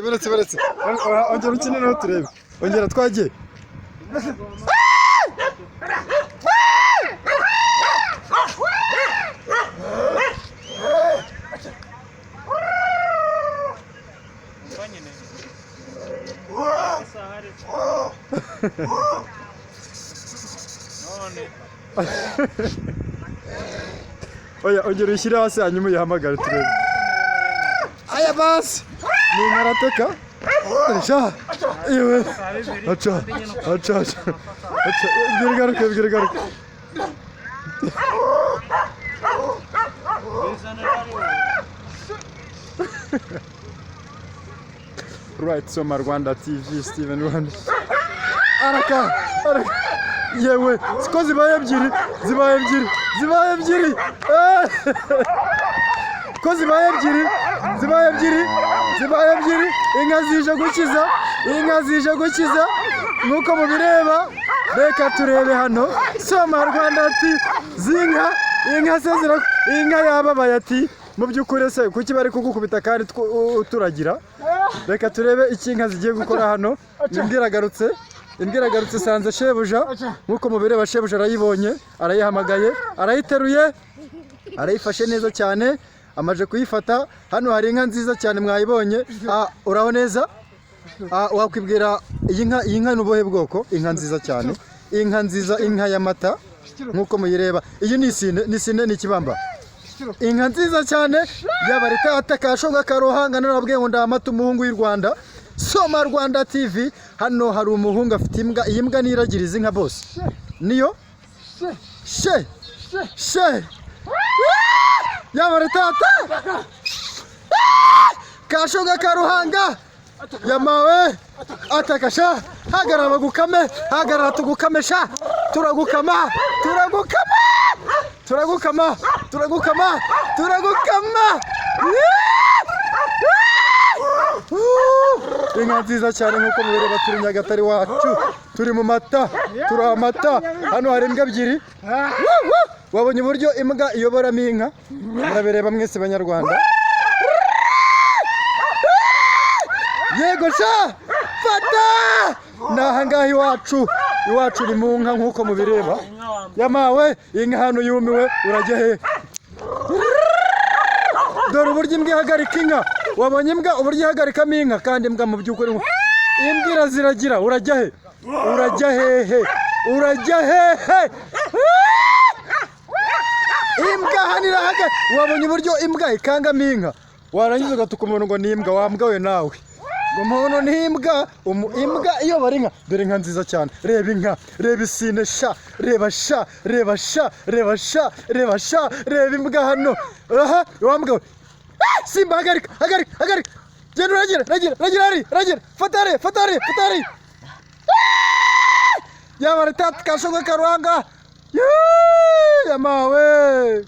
Buretse, buretse, ongera ukine naho turebe. Ongera, twagiye. Umva nyine. Isaha aretse. None. Oya, ongera uyishyire hasi, hanyuma uyihamagare turebe. Aya basi ni inkarateka sha yewe. Aca, aca, aca, aca. Bwira igaruke, bwira igaruke. Bizana ari wowe. Right, Soma Rwanda TV, Steven Rwanda. Araka, araka. Yewe, siko zibaye ebyiri, zibaye ebyiri, zibaye ebyiri. Eh! Ko zibaye ebyiri, zibaye ebyiri, zibaye ebyiri. Inka zije gukiza, inka zije gukiza. Nk'uko mubireba, reka turebe hano. Soma Rwanda ati, zinka, inka se zira, inka yababaye ati, mu by'ukuri se kuki bari kugukubita kandi uturagira? Reka turebe icyo inka zigiye gukora hano. Imbwa iragarutse, imbwa iragarutse, isanze shebuja. Nk'uko mubireba, shebuja arayibonye, arayihamagaye, arayiteruye, arayifashe neza cyane, amaze kuyifata. Hano hari inka nziza cyane, mwayibonye. Ah, uraho neza? Ah, wakwibwira iyi nka, iyi nka ni ubuhe bwoko? Inka nziza cyane, inka nziza, inka y'amata nk'uko muyireba. Iyi ni isine, ni isine, ni ikibamba. Inka nziza cyane yaba ritata kashoga karohanga. Narabwiye ngo ndamata umuhungu w'i Rwanda. Soma Rwanda TV, hano hari umuhungu afite imbwa. Iyi mbwa niragiriza inka bose niyo she she yaba ritata kashoga karuhanga yamawe atakasha. Hagarara bagukame, hagarara tugukame sha. Turagukama, turagukama, turagukama, turagukama, turagukama. Inka nziza cyane nk'uko mubireba. Turi Nyagatare wacu, turi mu mata, turi amata. Hano hari imbwa ebyiri. Wabonye uburyo imbwa iyoboramo inka? Murabireba mwese banyarwanda. Yego sha, fata. Ni ahangaha iwacu, iwacu ni mu nka nk'uko mubireba. Yamawe inka hano yumiwe. Urajya he? Dore uburyo imbwa ihagarika inka. Wabonye imbwa uburyo ihagarikamo inka? Kandi imbwa mu by'ukuri, imbwa iraziragira. Urajya he? Urajya hehe? Urajya hehe? Imbwa hano irahaga. Wabonye uburyo imbwa ikangamo inka? Warangiza ugatuka umuntu ngo ni imbwa. Wa mbwa we nawe, ngo umuntu ni imbwa. Imbwa iyobora inka. Dore inka nziza cyane. Reba inka, reba isine sha, reba sha, reba sha, reba sha, reba sha, reba imbwa hano. Aha wa mbwa we. Ah, simba, hagarika, hagarika, hagarika. Genda uragira, ragira, ragira hari, ragira. Fata hari, fata hari, fata hari. Yaba ritatu kashoga karuhanga. Yeee, yamawe.